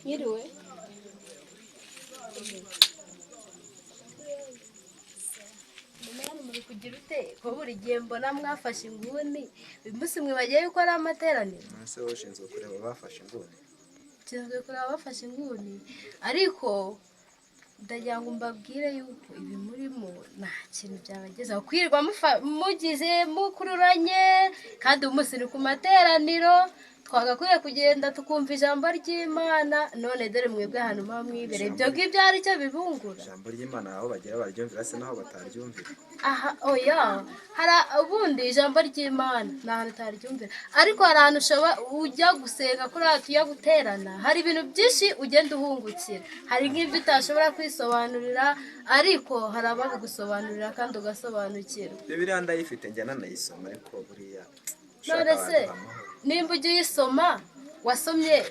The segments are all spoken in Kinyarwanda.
Mwiriwe. Muri kugira ute ko buri gihe mbona mwafashe inguni? Uyu munsi mwibagiwe yuko ari amateraniro. Ese wowe ushinzwe kureba bafashe inguni? Nshinzwe kureba bafashe inguni, ariko ndagira ngo mbabwire yuko ibi murimo nta kintu byabagezaho. Kwirirwa mugize mukururanye, kandi uyu munsi ni ku materaniro, twagakwiye kugenda tukumva ijambo ry'Imana. None dore mwebwe ahantu muba mwibereye, ibyo ngibyo hari icyo bibungura? Ijambo ry'Imana aho bagera baryumvira se naho bataryumvira? Aha oya, hari ubundi ijambo ry'Imana ni ahantu utaryumvira, ariko hari ahantu ushobora ujya gusenga, kuri aha tujya guterana, hari ibintu byinshi ugenda uhungukira. Hari nk'ibyo utashobora kwisobanurira, ariko hari ababigusobanurira kandi ugasobanukirwa. Bibiliya ndayifite, njya nanayisoma, ariko buriya ushaka None se waduha amahoro. nimba ujya uyisoma,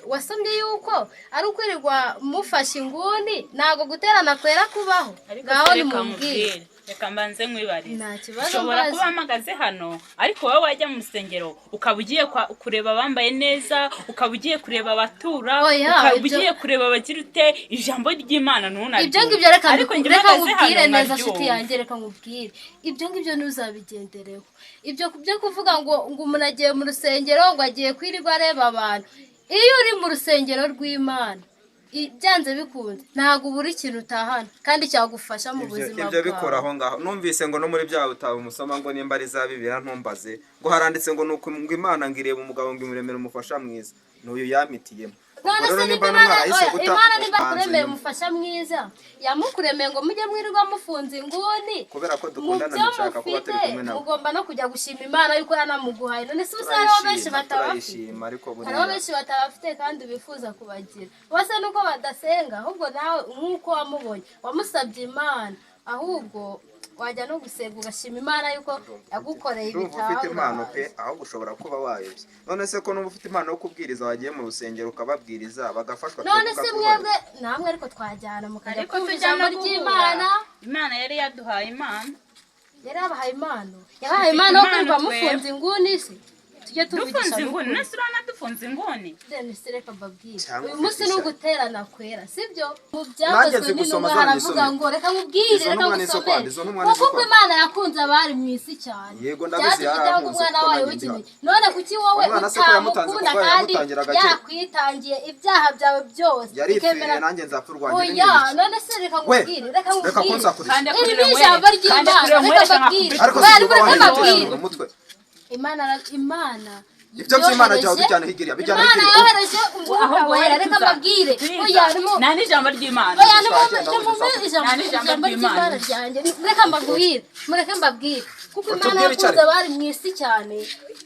wasomye yuko ari ukwirirwa mufashe inguni, ntabwo guterana kwera kubaho? Ariko Ngaho se reka nimubwire. nkubwire, reka mbanze nkwibarize. Nta kibazo. Ushobora Mbazi. kuba mpagaze hano, ariko wowe wajya mu rusengero ukaba ugiye kureba abambaye neza, ukaba ugiye kureba abatura, Oya, ukaba ugiye kureba abagira ute, ijambo ry'Imana ntunaryumve. Ibyo ngibyo reka Ariko njye reka mpagaze nkubwire hano neza, nshuti nkaryumva. yanjye, reka nkubwire, ibyo ngibyo ntuzabigendereho. Ibyo byo kuvuga ngo umuntu agiye mu rusengero ngo agiye kwirirwa areba abantu, iyo uri mu rusengero rw'Imana, byanze bikunze ntabwo ubura ikintu utahana kandi cyagufasha mu Ibyo buzima ibyo bikora bwawe. Aho ngaho numvise ngo no muri bya bitabo musoma, ngo nimba ari za Bibiliya ntumbaze, ngo haranditse ngo nuko ngo Imana ngo ireba umugabo ngo imuremere umufasha mwiza, n'uyu yamitiyemo. None Ubwo se rero nimba nimba Imana, mwarahise oya, guta Imana nimba hanze yakuremeye nyuma. umufasha mwiza, yamukuremeye ngo mujye mwirirwa mufunze inguni? Kubera ko Mu dukundana, byo ndashaka kuba turi mufite kumwe nawe. mugomba no kujya gushima Imana yuko yanamuguhaye. None se ubu hariho benshi Turayishima, batabafite? turayishima, ariko Hariho buriya benshi batabafite kandi bifuza kubagira. Bose nuko badasenga. Ahubwo nawe nk'uko wamubonye, wamusabye Imana, ahubwo wajya no gusenga ugashima Imana yuko yagukoreye Ndumva ufite impano pe. ibitangaza. Ahubwo ushobora kuba wayobye. None se ko nuba ufite impano yo kubwiriza, wagiye mu rusengero ukababwiriza bagafashwa, None twebwe se ukatwihorera? mwebwe namwe ariko twajyana mukajya Ariko kumva tujya ijambo no guhura. ry'Imana. Imana yari yaduhaye impano. Yari yabahaye impano, yabahaye impano yo Impano kwirirwa twebwe. mufunze inguni? Se tujye tuvugisha Dufunze inguni? n'ukuri. Nese urabona dufunze inguni? Denise, reka mbabwire. Cyangwa Uyu ufite munsi ni ishyari. uguterana kwera, sibyo? Mu Nanjye Byakozwe nzi gusoma, n'Intumwa haravuga zanjye. ngo, reka nkubwire, Izo reka ntumwa ni izo ngusomere. kwanda, izo ntumwa ni izo Kuko kwanda. Imana yakunze abari mu isi cyane, Yego, ndabizi, byatumye itanga yarakunze, umwana kuko wayo nanjye ndi w'ikinege. None kuki wowe Umwana se ko yamutanze, utamukunda kuko kandi yamutangiraga kera? yakwitangiye ibyaha byawe byose, Yaripfiriye, ikemera? nanjye nzapfa urwanjye. Oya, none se reka We, nkubwire, reka reka nkubwire. kunsakurisha. Kandi Iri ni kurira ijambo nywere, kandi ry'Imana, kurira reka nywere mbabwire. Ariko Oya, si reka ubwo mbabwire. mu mutwe. Imana Ibyo by'Imana yohereje- jya ubijyana hirya, bijyana Imana hirya. yohereje umwuka Ahubwo wera. wowe Reka tuza. mbabwire. Tuza. Oya, nimu- Nta n'ijambo ry'Imana. Oya, Tuzagenda nimumpe aho ijambo Nta n'ijambo ijambo ry'Imana. ry'Imana ryanjye. Reka mbabwire, mureke mbabwire, kuko Imana Utubwire yakunze icyo ari. abari mu isi cyane.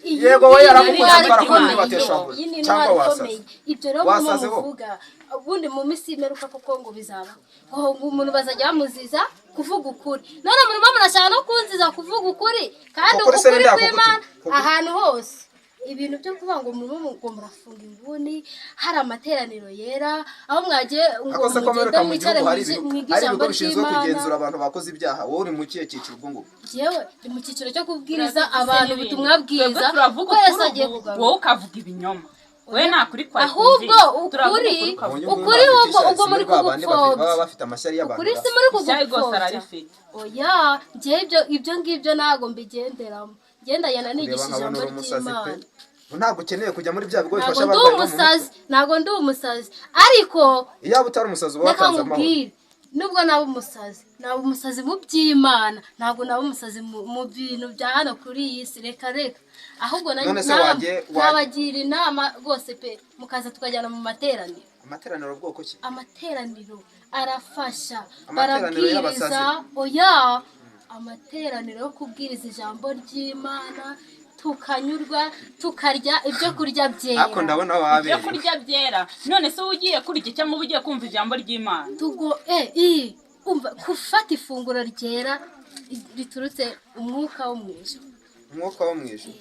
Iyi Yego, we ni yaragukunze, intwari kubera ko ikomeye. ntibatesha ahubwo. Iyi ni Cyangwa intwari wasaze. ikomeye. Ibyo rero murimo Wasaze bo. muvuga, ubundi mu minsi y'imperuka koko ngo bizaba, ngo umuntu bazajya bamuziza kuvuga ukuri. None murimo murashaka no kunziza kuvuga ukuri, kandi Ukuri se ukuri ninde yakugutumye? kw'Imana Ukuri- ahantu hose. Ibintu byo kuvuga ngo murimo ngo murafunga inguni, hari amateraniro yera aho mwagiye ngo Ariko se ko mugende mperuka mu mwicare gihugu hari mwige hari ijambo ibigo bishinzwe ry'Imana. kugenzura abantu bakoze ibyaha, wowe uri mu kihe cyiciro ubwo ngubwo? Yewe, ndi mu cyiciro cyo kubwiriza Turavuga abantu n'ibindi. ubutumwa bwiza, Twebwe turavuga ko Yesu ukuri agiye ubu, kugaruka. wowe ukavuga ibinyoma. Wowe nta kuri kwawe Ahubwo twumvise. Turavuga ukuri ukuri ukavuga. ukuri ubwo muri baba kugupfobya. bafite amashyari y'abantu. Ukuri si muri Ishyari rwose kugupfobya. ararifite. Oya, njyewe ibyo ngibyo ntabwo mbigenderamo. Ngendagenda Kureba nigisha nkabona ijambo uri umusazi pe. ry'Imana. Ntabwo ukeneye kujya muri bya bigo Ntabwo bifasha ndi abarwayi bo mu mutwe. umusazi, ntabwo ndi umusazi, ariko Iyo waba utari umusazi uba reka watanze amahoro. nkubwire, nubwo naba umusazi, naba umusazi mu by'Imana, ntabwo naba umusazi mu bintu bya hano kuri iyi si. Reka reka, ahubwo None se nabagira inama rwose pe, mukaza tukajyana mu materaniro. Amateraniro bwoko ki? Amateraniro arafasha. Amateraniro Barabwiriza. y'abasazi? Oya, amateraniro yo kubwiriza ijambo ry'Imana, tukanyurwa, tukarya ibyo kurya byera. Ariko ndabona Ibyo wabereye. kurya byera? None se uba ugiye kurya cyangwa uba ugiye kumva ijambo ry'Imana? Tugo eh i umva, gufata ifunguro ryera riturutse umwuka wo mu ijuru. Umwuka wo mu ijuru.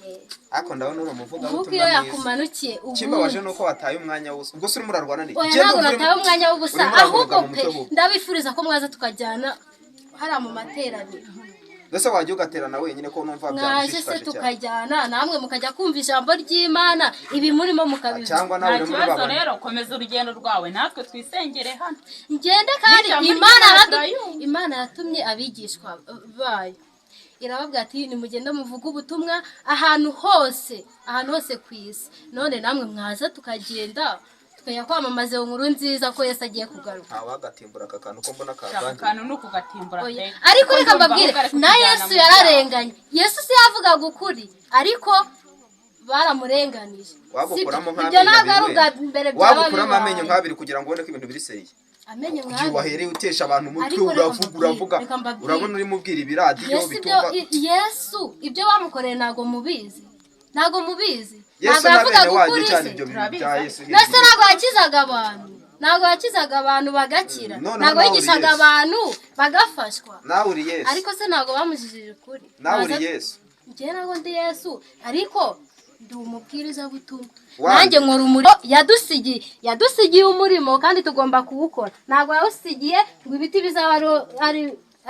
Ariko ndabona uri Umwuka umuvugabutumwa iyo mwiza. yakumanukiye Kimbabaje ubundi ni uko wataye umwanya wose. Ubwo se urimo urarwana n'iki? Oya, Genda ntabwo urimo- nataye umwanya w'ubusa. urimo uravuga Ahubwo mu pe, mutwe ahubwo. ndabifuriza ko mwaza tukajyana hariya mu materaniro. Mbese wajya ugaterana wenyine ko numva Mwaje se byagushishikaje cyane? tukajyana namwe mukajya kumva ijambo ry'Imana, ibi murimo mukabivuga. Cyangwa nawe Nta uri muri kibazo. babandi. Rero komeza urugendo rwawe, natwe twisengere hano. Ngende kandi N'ijambo Imana ry'Imana turayumva. Imana yatumye abigishwa bayo, irababwira ati: "Nimugende muvuge ubutumwa ahantu hose, ahantu hose ku isi." None namwe mwaza tukagenda tukajya kwamamaza iyo nkuru nziza ko Yesu agiye kugaruka. Ntawagatimbura aka kantu ko mbona Shaka kavangiye. akantu ni ukugatimbura Oya. pe. Ariko Kuko reka ndumva mbabwire, ahubwo ari na kutujyana Yesu mu byaha. yararenganye. Yesu si yavugaga ukuri, ariko baramurenganije. Wagukuramo Sibyo? Ibyo nk'amenyo ntabwo ari abiri ubwa we. mbere byaba Wagukuramo amenyo bibaye. nk'abiri kugira ngo ubone ko ibintu biri sérieux. Amenyo Igihe nk'abiri? wahereye utesha abantu umutwe, Ariko reka uravuga, mbabwire, uravuga, reka mbabwire. urabona urimo ubwira ibiradiyo Yesu ibyo bitumva. Yesu ibyo bamukoreye ntabwo mubizi, ntabwo mubizi. Yesu Ntabwo na yavugaga bene wanyu ukuri cyane se? ibyo bintu bya Yesu. Nase ntabwo yakizaga abantu? Ntabwo yakizaga abantu bagakira? Noneho Ntabwo nawe uri yigishaga Yesu. abantu bagafashwa? Nawe uri Yesu. Ariko se ntabwo bamujijije ukuri? Nawe uri Yesu. Njyewe ntabwo ndi Yesu, ariko ndi umubwirizabutumwa. Wanjye. Nanjye nkora umurimo yadusigiye. Yadusigiye umurimo kandi tugomba kuwukora. Ntabwo yawusigiye ngo ibiti bizaba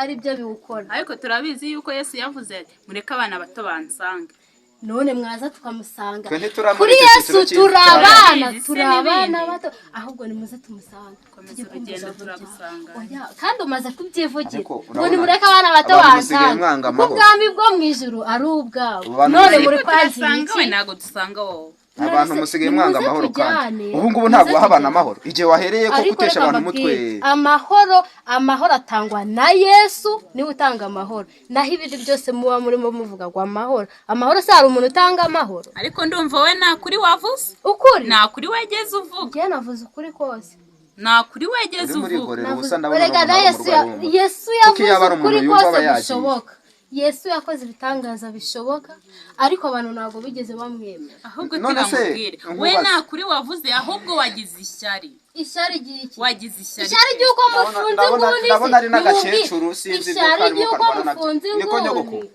ari byo biwukora. Ariko turabizi yuko Yesu yavuze ati: "Mureke abana bato bansange." None mwaza tukamusanga. Twe ntituramureka Kuri icyo Yesu cyiciro turi abana, Turabizi se turi abana n'ibindi. bato. Ahubwo nimuze tumusange. Komeza Tujye kumva urugendo, ijambo ryawe. turagusanga. Oya, kandi umaze kubyivugira Ariko ngo urabona, nimureke abana bato abantu musigaye bansange, mwanga kuko amahoro. ubwami bwo mu ijuru ari ubwabo. Abantu None musigaye- muri Ariko kwangira turasanga iki? we, ntabwo dusanga wowe. Abantu None se, musigaye mwanga nimuze amahoro kandi tujyane, ubu ngubu ntabwo muze waha abantu tujyane. amahoro igihe wahereye ko Ariko gutesha reka abantu umutwe. mbabwire, amahoro, amahoro atangwa na Yesu, niwe utanga amahoro. Naho ibindi byose muba murimo muvuga ngo amahoro, amahoro se hari umuntu utanga amahoro? Ariko ndumva wowe nta kuri wavuze. Ukuri? Nta kuri wegeze uvuga. Njyewe navuze ukuri kose. Nta kuri wegeze Urimo uvuga. urigorera Navuze- ubusa, ndabona Erega na n'umuntu ari Yesu umurwayi wo mu mutwe. Yesu Kuko iyo yavuze aba ari umuntu ukuri yumva kose aba yagiye. gushoboka. Yesu yakoze ibitangaza bishoboka, ariko abantu ntabwo bigeze bamwemera. Ahubwo None tega se, nkubwire, we nkubaze. nta kuri wavuze, ahubwo wagize ishyari. Ishyari ry'iki? Wagize ishyari. Ishyari ry'uko mufunze inguni se? Ndabona ari Nimubwire. n'agakecuru, sinzi ibyo Ishyari karimo ry'uko karwana nabyo. mufunze Niko nyogoko. inguni?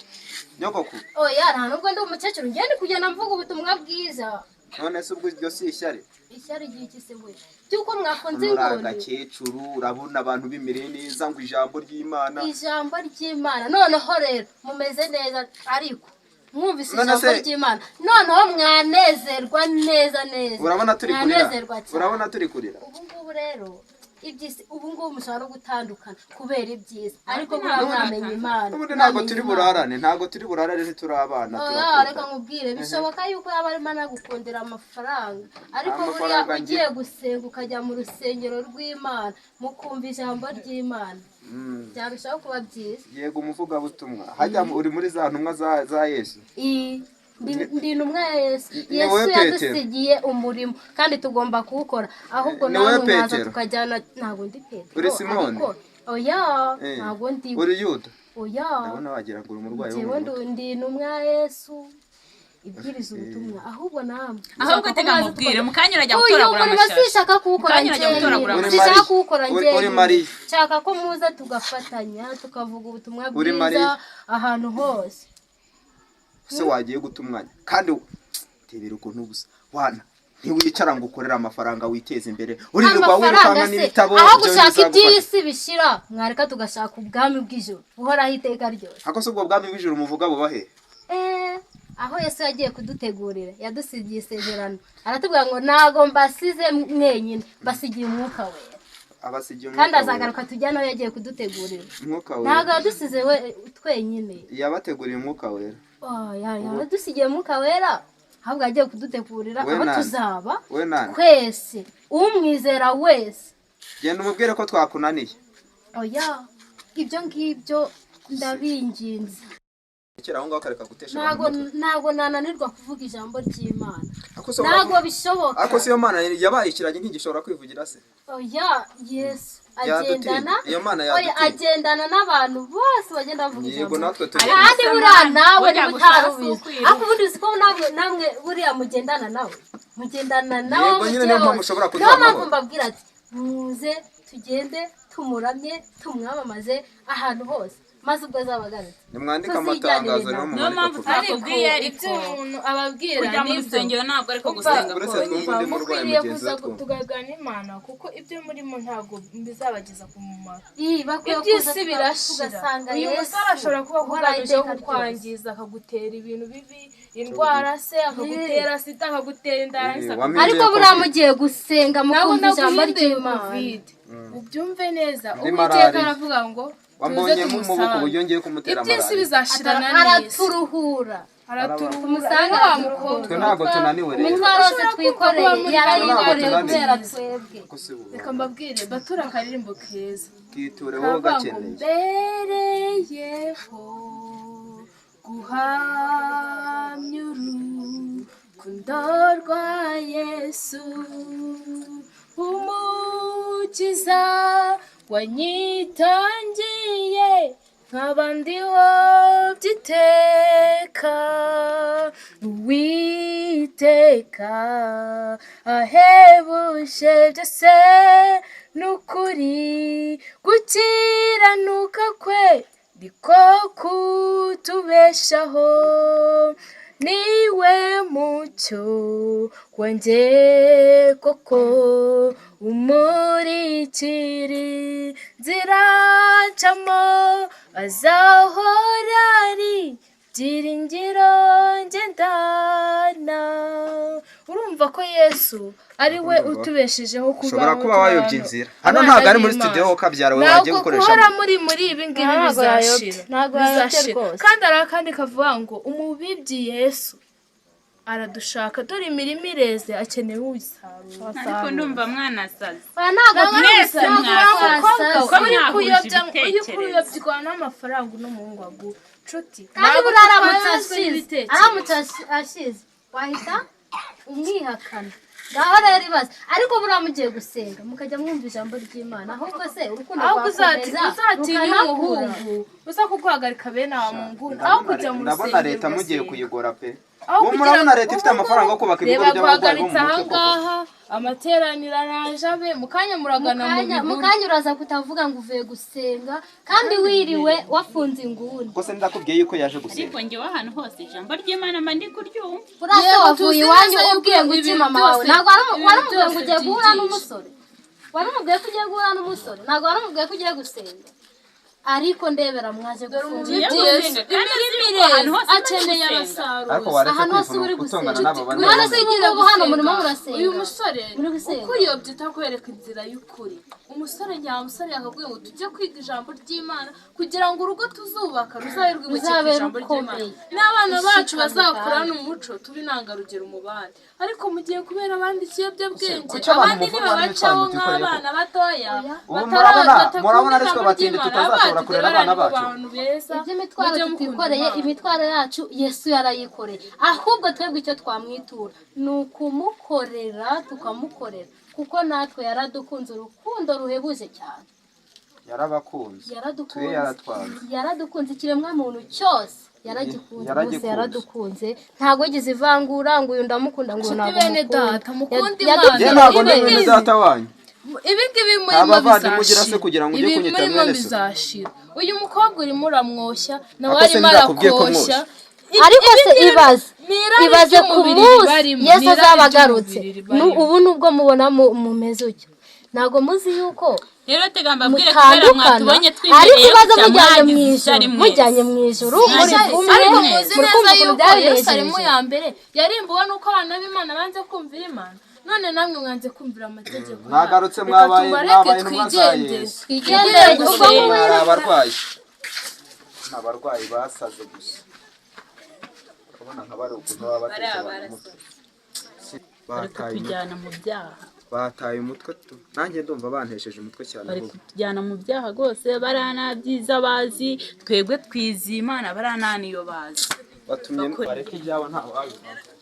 Nyogoko. Oya, nta nubwo ndi umukecuru. Njye ndi kugenda mvuga ubutumwa bwiza. None se ubwo iryo si ishyari? Ishyari ry'iki se we, ry'uko mwafunze Uri inguni? agakecuru, urabona abantu bimereye neza ngo ijambo ry'Imana. Ijambo ry'Imana, noneho rero mumeze neza, ariko mwumvise None ijambo ry'Imana noneho mwanezerwa neza neza. Urabona turi kurira? Mwanezerwa cyane. Urabona turi kurira? Ubu ngubu rero iby'isi, ubu ngubu mushobora no gutandukana kubera iby'isi, ariko buriya Ntabwo mwamenya Imana, Ubundi ntabwo mwamenya turi Imana. burarane, ntabwo turi burarane, ntituri abana, Oya, turakundana. reka nkubwire, bishoboka yuko yaba arimo anagukundira amafaranga, ariko buriya Amafaranga ugiye gusenga ukajya mu rusengero rw'Imana mukumva ijambo ry'Imana, byarushaho kuba byiza. Yego, umuvugabutumwa hajya uri muri za ntumwa za Yesu. Ndi intumwa ya Yesu. Ni Yesu wowe Petero. yadusigiye umurimo kandi tugomba kuwukora. Ahubwo Ni wowe namwe mwaza Petero. tukajyana. Ntabwo ndi Petero. Uri Simoni? Ariko oya, ntabwo ndi. Uri Yuda? Oya. Ndabona wagira ngo uri umurwayi wo mu Njyewe mutwe. ndi intumwa ya Yesu ibwiriza ubutumwa. Ahubwo namwe Ahubwo nshaka ko tega mwaza nkubwire, tukajya- mu kanya urajya Uyu gutoragura murimo amashashi. sinshaka kuwukora Mu kanya urajya njyenyine. gutoragura Uri Sinshaka Mariya. kuwukora Uri njyenyine. Mariya. Nshaka ko muza tugafatanya tukavuga ubutumwa Uri bwiza Mariya. ahantu hose. Se wagiye guta umwanya kandi tebera ukuntu gusa wana ntiwicara ngo ukorere amafaranga witeze imbere, uririrwa Amafaranga wirukanka se, n'ibitabo. aho Ibyo gushaka bizagufasha. iby'isi bishira, mwareka tugashaka ubwami bw'ijuru buhoraho iteka ryose. Ako se ubwo bwami bw'ijuru muvuga buba he? Aho Yesu yagiye kudutegurira, yadusigiye isezerano, aratubwira ngo: "Ntago mbasize mwenyine, mbasigiye Umwuka Wera." Abasigiye Kandi Umwuka Wera. azagaruka tujyane aho yagiye kudutegurira. Umwuka Ntabwo Wera. yadusize we twenyine. Yabateguriye Umwuka Wera. Oh, yadusigiye Umwuka Wera, ahubwo yagiye kudutegurira We aho nani? tuzaba We nani? twese, umwizera wese. Genda umubwire ko twakunaniye. Oya, ibyo ngibyo ndabinginze. Rekera aho ngaho, kareka gutesha Ntago abantu umutwe. ntago nananirwa kuvuga ijambo ry'Imana. Ako se Ntago bishoboka. Ako se iyo Mana yabaye ikiragi ntigishobora kwivugira se? Oya, Yesu Yadutinya. agendana Iyo Mana oya, yadutinya. agendana n'abantu bose bagenda bavuga Yego, ijambo. natwe turi Kandi buriya nawe Burya niba gusa si utarubizi, ukwiruka. ariko ubundi uzi ko namwe buriya mugendana nawe, mugendana nawe Yego, nyine niyo mugiye mpamvu hose. ushobora kuduha Niyo mpamvu amahoro. mbabwira ati: "Muze tugende tumuramye, tumwamamaze ahantu hose." Maze ubwo azaba agarutse Nimwandike Tuzijyanire amatangazo rero nawe. Niyo mumanike mpamvu ku biro. twakubwiye ariko ariko ibyo umuntu ababwira kujya mu nibyo. rusengero ntabwo ariko Umva, gusenga Uretse konyine. twumve undi murwayi Mukwiriye mugenzi kuza we twumve. tukaganira n'Imana kuko ibyo murimo ntabwo bizabageza ku mumaro. Ii, bakwiye kuza Iby'isi birashira. tugasanga Uyu Yesu musore ashobora kuba uhora akugamije iteka ryose. kukwangiza, akagutera ibintu bibi, indwara se, akagutera sida, akagutera inda, yarangiza Eh, akagu- wamenye Ariko ko buriya mugiye gusenga Ntabwo mukumva ijambo naguhinduye ry'Imana. Covid. Ubyumve neza. Ndi Uwiteka malariya. aravuga ngo tuze Wambonyemo umubu ku tumusange. buryo ngiye kumutera Iby'isi malariya. bizashirana n'isi. Araturuhura. Araturuhura. Tumusange Wa araturuhura. mukobwa. Twe ntabwo tunaniwe rero. Imitwaro yose twikoreye yarayikoreye Ntabwo kubera tunaniwe. twebwe. Ko si ubu. Reka mbabwire, batura akaririmbo keza. Kiture wowe Kavuga ngo ugakeneye. mbereyeho guhamya urukundo rwa Yesu, umukiza wanyitangiye, nkaba ndiho by'iteka. Uwiteka ahebuje byose, n'ukuri gukiranuka kwe niko kutubeshaho. Niwe mucyo wanjye koko, umurikira inzira ncamo, azahora ari byiringiro ngendana. Urumva ko Yesu ari we utubeshejeho kubaho. Ushobora kuba turi wayobye abantu- inzira. Hano abana ntabwo ari muri b'Imana. studio ho kabyara we wagiye Ntabwo gukoresha. guhora muri ibi ngibi Ntabwo bizashira. yayobye. Ntabwo yayobye Bizashira. rwose. Kandi hari akandi kavuga ngo umubibyi Yesu aradushaka, dore imirima ireze, akeneye uyisarura. Ariko ndumva mwanasaze. Oya, ntabwo Mwese ntabwo mwasaze. twasaze. Ko Uri mwahuje kuyobya, uri ibitekerezo. kuyobywa n'amafaranga uno muhungu aguha, nshuti. Kandi Ntabwo buriya aramutse tutwayobejwe ashize, n'ibitekerezo. aramutse ashize wahita umwihakana. Ngaho rero ibaze, ariko buriya mugiye gusenga mukajya mwumva ijambo ry'Imana, ahubwo se urukundo Ahubwo rwakomeza uzatinya rukanakura. umuhungu uza kuguhagarika bene aho mu nguni, aho kujya mu Ndabona rusengero leta mugiye ugasenga. kuyigora pe. Aho Ubu kugira murabona ngo leta ifite amafaranga yo kubaka ibigo reba by'abarwayi bo mu guhagaritse mutwe koko. ahangaha, amateraniro araje abe mu kanya, muragana mu Mu bihuru. kanya uraza kutavuga ngo uvuye gusenga kandi wiriwe wafunze inguni. Ko se ndakubwiye yuko yaje gusenga. Ariko njyewe ahantu hose ijambo ry'Imana mba ndi kuryumva. Buriya se Yego, wavuye tuzi iwanyu neza yuko ubwiye ngo iki ibintu mama wawe? byose- Ntabwo ibintu waramubwiye ngo byose ugiye guhura byigisha. n'umusore? Waramubwiye ko ugiye guhura n'umusore? Ntabwo waramubwiye ko ugiye gusenga. Ariko ndebera mwaje gufunga. Ngiye Yesu, gusenga kandi imirima uzi yuko ahantu ireze hose mba ndi akeneye gusenga. abasaruzi. Ariko waretse Ahantu hose kwivuna uri gutongana gusenga. n'abo bane. Mwana se Ugiye ubu hano murimo gusenga. murasenga. Uyu musore Muri gusenga. ukuyobya utakwereka inzira y'ukuri, umusore nyamusore yakabwiye ngo tujye kwiga ijambo ry'Imana kugira ngo urugo tuzubaka ruzabe rwubakiye ku Ruzabe ijambo ry'Imana, rukomeye. n'abana bacu Rushikamye bazakurana kandi. umuco, tube intangarugero mu bandi. Ariko mugiye kubera abandi ikiyobyabwenge, Kuki abantu abandi muvuna nibabacaho n'imitwaro mutikoreye ko? nk'abana batoya Oya. Ubu batara- murabona batakunda murabona ari twe ijambo batindi ry'Imana, tutazashobora abacu kurera abana nibo bacu. bantu beza. Iby'imitwaro Mujye mukunda tutikoreye, Imana. imitwaro yacu Yesu yarayikoreye. Ahubwo twebwe icyo twamwitura ni ukumukorera, tukamukorera, kuko natwe yaradukunze urukundo ruhebuje cyane. Yarabakunze. Twe Yaradukunze, yaratwanze. yaradukunze, ikiremwa muntu cyose yaragikunze bose. Yaragikunze. Yaradukunze, ntabwo yigize ivangura ngo uyu ndamukunda, ngo uyu Nshuti ntabwo bene mukunda. data, mukunde Yadupfiriye Njye Imana. ntabwo ndi Ibi mwene ngibi- data wanyu. Ibi ngibi Nta murimo bavandimwe ugira se bizashira. kugira ngo ujye Ibi kunyita murimo mwene se? bizashira. Uyu mukobwa urimo uramwoshya, nawe Ako se arimo ndakubwiye ko arakoshya. Ariko se Ibi ngibi ibaze, ni irari ibaze ku ry'umubiri munsi ribarimo, Yesu ni irari azaba agarutse. ry'umubiri ribarimo. Ubu nubwo mubona mumeze utyo, ntabwo muzi yuko Rero tega mbabwire, kubera mutandukana. mwatubonye Ariko twibereye ibaze gutya, mujyanye mu mwagize ijuru, ishyari mwese. mujyanye mu ijuru muri Mwagize kumwe, ishyari Ariko mwese. muzi muri neza kumva ukuntu yuko Yesu arimo byabinejeje. ya mbere yarimbuwe nuko abana b'Imana banze kumvira Imana, none namwe mwanze kumvira amategeko yayo. Mwagarutse Reka mwabaye tubareke mwabaye intumwa za twigendere. Yesu. Twigendere Twigendere ubwo gusenga. Hari abarwayi. Ni abarwayi basaze gusa. Urabona nka bari ukuntu baba batesha abantu umutwe. Bari Bataye umutwe. kutujyana mu byaha. Bataye umutwe tu. Nanjye ndumva bantesheje umutwe cyane Bari ahubwo. kutujyana mu byaha rwose, bariya nta byiza bazi, twebwe twiziye Imana, bariya nta niyo bazi. Batumye bareke ibyabo nta wabivamo.